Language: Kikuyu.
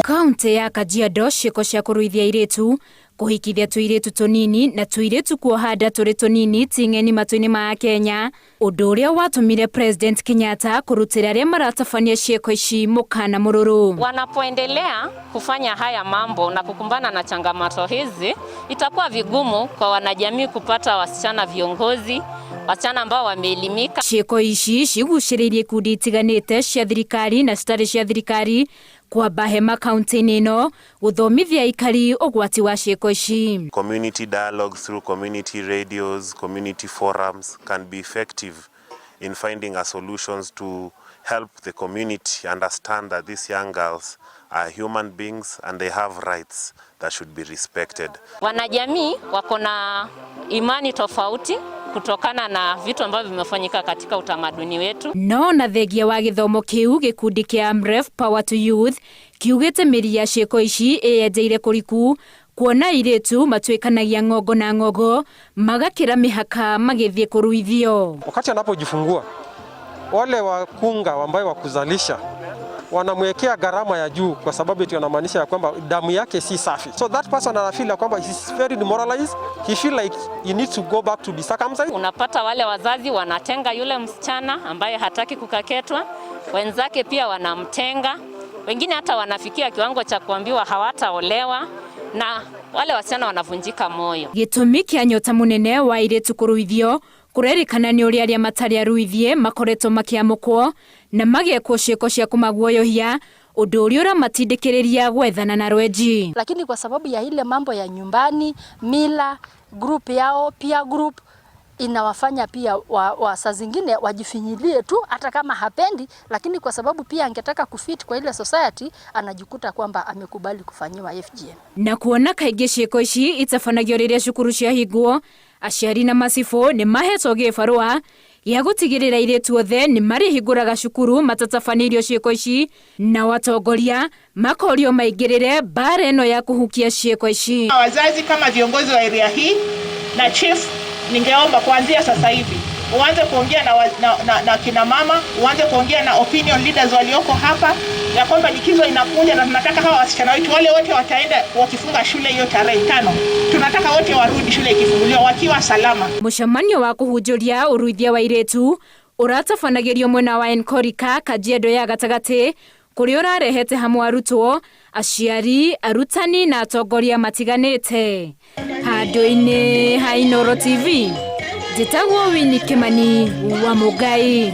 Kaunti ya Kajiado, ciĩko cia kũruithia airĩtu, kũhikithia tũirĩtu tũnini na tũirĩtu kuoha nda tũrĩ tũnini ti ng'eni matũ-inĩ ma Kenya, ũndũ ũrĩa watũmire President Kenyatta kũrutĩra arĩa maratabania ciĩko ici mũkana mũrũrũ. Wanapoendelea kufanya haya mambo na kukumbana na changamoto hizi, itakuwa vigumu kwa wanajamii kupata wasichana viongozi, wasichana ambao wameelimika. Ciĩko ici cigucĩrĩirie ikundi itiganĩte cia thirikari na citarĩ cia thirikari kwamba hema kaunti-inĩ ĩno gũthomithia aikari ũgwati wa ciĩko ici. Community dialogue through community radios, community forums can be effective in finding a solutions to help the community understand that these young girls are human beings and they have rights that should be respected. Wanajamii wako na imani tofauti kutokana na vitu ambavyo vimefanyika katika utamaduni wetu. No na thengia wa gĩthomo kĩu, gĩkundi kĩa Amref Power to Youth kiugĩte mĩri ya ciĩko ici ĩyenjeire kũriku, kuona airĩtu matuĩkanagia ng'ongo na ng'ongo magakĩra mĩhaka magĩthiĩ kũruithio. Wakati anapojifungua, wale wakunga ambayo wakuzalisha wanamwekea gharama ya juu, kwa sababu eti wanamaanisha ya kwamba damu yake si safi. So that person anafeel ya kwamba he is very demoralized, he feel like he needs to go back to be circumcised. Unapata wale wazazi wanatenga yule msichana ambaye hataki kukeketwa, wenzake pia wanamtenga, wengine hata wanafikia kiwango cha kuambiwa hawataolewa na wale wasichana wanavunjika moyo. Gĩtũmi kĩa nyota mũnene wa airĩtu kũruithio kũrerĩkana nĩ ũrĩa arĩa matarĩ aruithie makoretwo makĩamũkwo na magekwo ciĩko cia kũmaguoyohia, ũndũ ũrĩa ũramatindĩkĩrĩria gwethana na rwenji. Lakini kwa sababu ya ile mambo ya nyumbani, mila, group yao, peer group inawafanya pia wa saa zingine wajifinyilie tu hata kama hapendi, lakini kwa sababu pia angetaka kufit kwa ile society, anajikuta kwamba amekubali kufanyiwa FGM. Na kuona kaingĩ ciĩko ici itabanagio rĩrĩa cukuru ciahingwo, aciari na macibũ nĩ mahetwo gĩbarũa gĩa gũtigĩrĩra airĩtu othe nĩ marĩhingũraga cukuru matatabanĩirio ciĩko ici, na watongoria makorio maingĩrĩre mbara ĩno ya kũhukia ciĩko ici. Wazazi kama viongozi wa area hii na chief, ningeomba kuanzia sasa hivi uanze kuongea na kina mama, uanze kuongea na opinion leaders walioko hapa ya kwamba likizo inakuja na tunataka hawa wasichana wetu wale wote wataenda wakifunga shule hiyo tarehe 5, tunataka wote warudi shule ikifunguliwa wakiwa salama. Mũcemanio wa kũhunjũria ũruithia wa airĩtu ũratabanagĩrio mwena wa Enkorika, Kajiado ya gatagatĩ, kũrĩa ũrarehete hamwe arutwo, aciari, arutani na atongoria matiganĩte. Handũ-inĩ ha Inooro TV, njĩtagwo Winnie Kimani wa Mũngai.